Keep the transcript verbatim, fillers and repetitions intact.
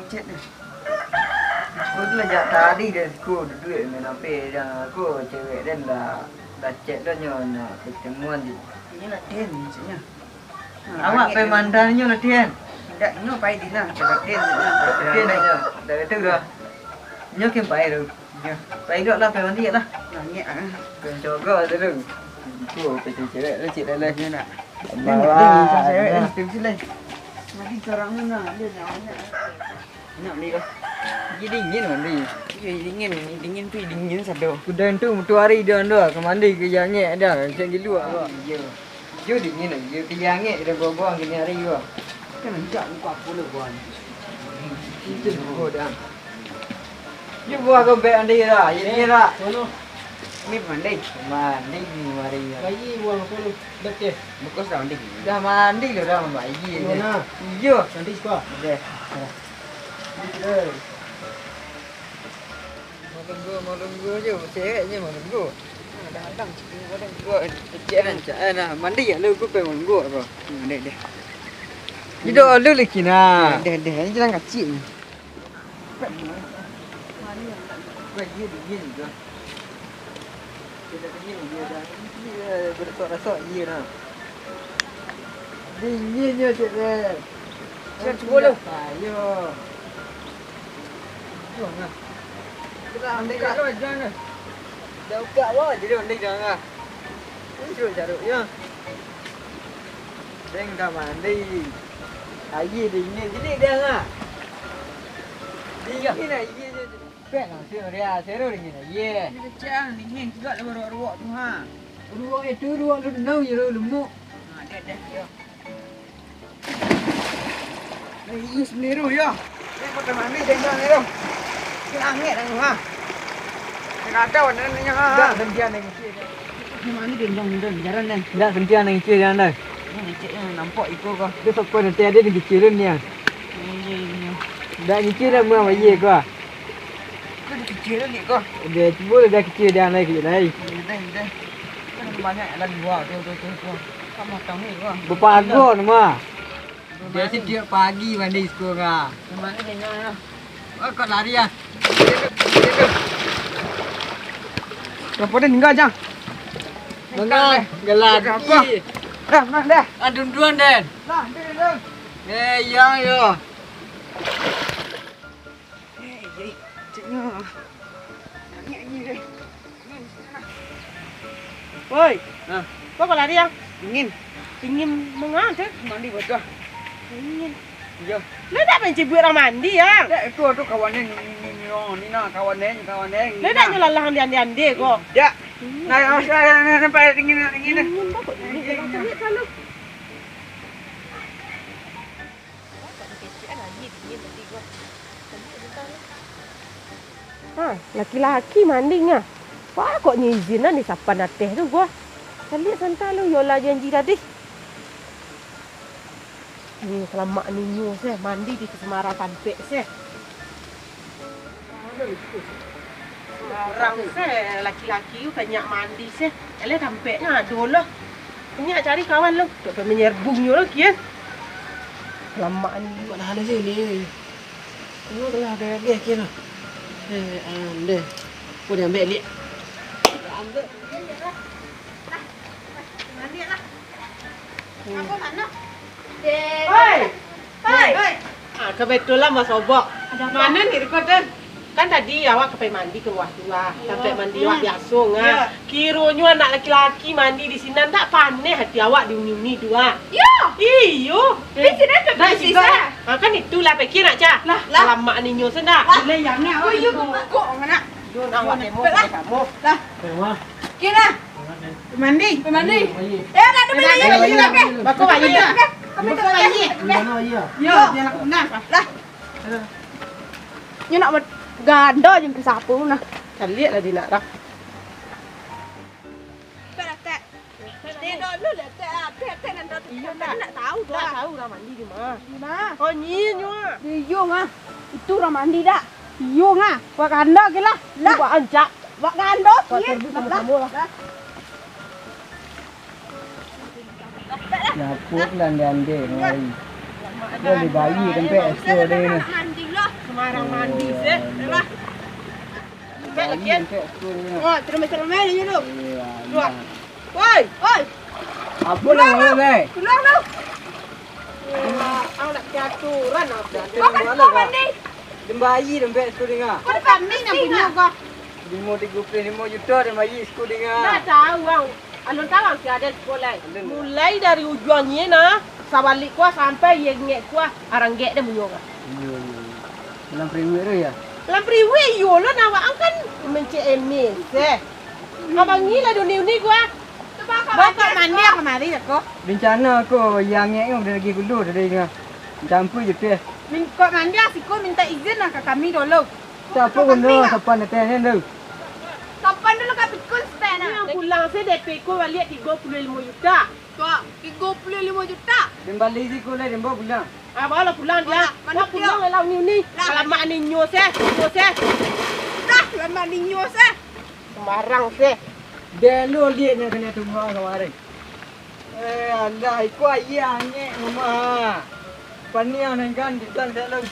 Chat ni. Aku tu lah jak tadi dari siko duduak main H P, dan aku cewek dan dah, dah chat dah nyo nak ketemuan di. Ini lah den, caknya. Awak pai mantan nyo lah, Tian? Indak, nyo pai di nah, cakap den, caknya. Den nyo, dah kata dah. Nyo kin pai tu. Nyo. Pai dok lah, pai mandi lah. Langik ah. Pai coba tu tu. Tu, pai cewek lah, cik dah lah. Nyo nak. Abang lah, cewek lah. Mandi seorang mana, dia nyawa. Nak mandi kah? Iyo dingin mandi. Iyo dingin, dingin tu dingin sado. Kudan tu mutu hari dah dah ka mandi ka jangek dah, macam giluak kau. Iyo. Iyo dingin lagi, iyo ka jangek dah buah-buah kini hari kau. Kan jak muka aku lah buah. Itu kau dah. Iyo buah kau bek mandi dah, iyo dingin dah. Sono. Ni mandi. Mandi ni hari ya. Bayi buah sono. Dah teh. Bukas dah mandi. Dah mandi lah dah bayi. Iyo nah. Iyo. Mandi suka. Dah. Malunggu, malunggu je, ceweknyo malunggu. Nah, dah hadang, malunggu. Kecil rancak, eh, nah, mandi ya lu, aku pengen malunggu apa? Nah, deh, deh. Hidup lu lagi, nah. Deh, deh, ini jalan kacik ni. Wah, iya, dingin juga. Tidak dingin, iya dah. Iya, berasuk-rasuk, iya dah. Dinginnyo, Cik Red. Cik, cubo lu. Ayo. Jom lah. Kita ambil kat. Dah buka bawah, jadi ondeh jangan lah. Ini cuba caruk, ya. Deng dah mandi. Aia dingin, jadi dah lah. Dingin aia je. Pek langsung dia, seru dingin aia. Ini kecil, dingin juga lah ruak-ruak tu, ha. Ruak itu, ruak lu tenang je lu, lemuk. Ha, dah, dah, ya. Ini sendiri, ya. Ini pakai mandi, dendang ni, tu. Ini langit dah tu, ha. Ini ada warnanya, ha. Dah, berhenti, ha. Ini mandi, dendang, dendang, jalan, dah. Dah, berhenti, ha, ngicil, jalan, dah. Ini ngicil, yang nampak iko, kah. Dia sokong nanti ada di kecil ni, ya. Ini, ini. Dah, ngicil dah, muang, aia, kah. Kau dikecil lagi kau. Dia cubo lah dah kecil dia lai kecil lai. Udah, udah. Kan banyak jalan dua tu, tu, tu, tu. Kau matang ni kau. Bepago nama. Dia setiap pagi mandi sekolah. Kemana dia nyawa? Oh, kau lari ah. Kenapa dia tinggal, Jang? Mengal, gelak. Apa? Dah, menang dah. Adun-duan, Den. Lah, dia, dia. Eh, iya, iya. Eh, eh, ceknya. Angin, angin, eh. Woi, nah. Kau kalau lari, yang? Ingin. Ingin mengapa? Mandi bocah. Ingin. Iya. Lu tak main cibuk orang mandi, yang? Ya, itu tu kawannya ni, ni, ni, ni, oh, ni nah, kawannya, kawannya. Lu tak nyelalah andi-andi kok. Ya. Nah, nah, nah, nah, sampai dingin, dingin. Ingin apa kok? Ingin, ingin. Cari kalau. Ha, laki-laki mandi nga. Wah, kok nyo izin nan di sapan ateh tu gua. Caliak santa lu, yolah janji tadi. Ni kelamak ninyo seh, mandi di kesemara tampek seh. Urang se, laki-laki tu banyak mandi se. Alah, tampeknyo ado lah. Banyak cari kawan lu. Tak payah manyerbungnyo lah, kian. Lamak ni. Buat hal sini. Lu telah ada lagi, kian lah. Eh, andeh. Kau diambil, Lik. Ambil. Mandi lah. Apa mano? Hoi! Hoi! Ah, kebetulan basobok. Mano ni riko tu? Kan tadi awak ka pai mandi ka luar tu ah. Tampek mandi awak biaso nga. Kironyo anak laki-laki mandi di sinan, ndak paneh hati awak di uni-uni tu ah. Iyo. Iyo. Di sinan tu. Ah, kan itulah pikir nak cak. Lah, lah. Alamak ninyo sendak. Lah. Iyo, kok nak. Dun awak demo samo. Lah. Kira. Mandi. Mandi. Eh, nak ada mandi. Mandi. Bako bayi. Kami tu bayi. Di mana bayi? Yo, dia nak benar. Lah. Nyo nak ganda je ke sapu nah. Caliak lah dia nak dah. Tek, tek. Tek dulu lah, tek. Ah, tek, tek nan dah. Iyo, tak nak tahu dah. Tak tahu lah mandi di mana. Di mana? Oh, ni nyo. Iyo, ngah. Itu urang mandi dak? Iyo, ngah. Buat ganda ke lah. Lah. Buat ancak. Buat ganda ke lah. Lah. Dapuk lah ande-ande mari. Dia dibayi tempat esok dia ni. Arang mandi seh, lah. Cek lagi, kan? Wah, cermin-cermin ini tu. Dua. Woi, woi. Apa lah, woi, woi? Pulang tu. Wah, ang nak aturan apa? Kau kan kau mandi. Dembayi dompet tu dengar. Kau depan ni nak punya kau. Limo tigo puluh limo juta dembayi siko dengar. Dah tahu ang. Alun tahu ang si Adel siko lai. Alun. Mulai dari ujuang ye nah, sabalik kuah sampai ye ngek kuah, arang gek deh munyo kah. Iyo, iyo, iyo. Dalam priwik tu ya? Dalam priwik iyo lo, nah, awak ang kan mencek emis eh. Abang ni lah duni-uni kuah. Bokok mandi kamari ko. Rencana ko yang ngek ko udah lagi gulu tadi ngah. Campur je teh. Min-, kok mandi siko minta izin lah ka kami dulu. Siapa guna sapan datang ni tu? Sapan dulu ka pikun spek nah. Yang pulang se D P ko baliak tigo puluah limo juta. Kok tigo puluah limo juta? Kembali siko lah, dembo pulang. Ah, bawa lah pulang dia. Bawa lah, mana pulang lah ni ni. Lah, kalamak ninyo seh, ninyo seh. Dah, lama ninyo seh. Sembarang seh. Deh lu liek nyo kena tunggu kamarin. Eh, alah, iko aia angek rumah. Paniang nan kan, di dalam, dalam.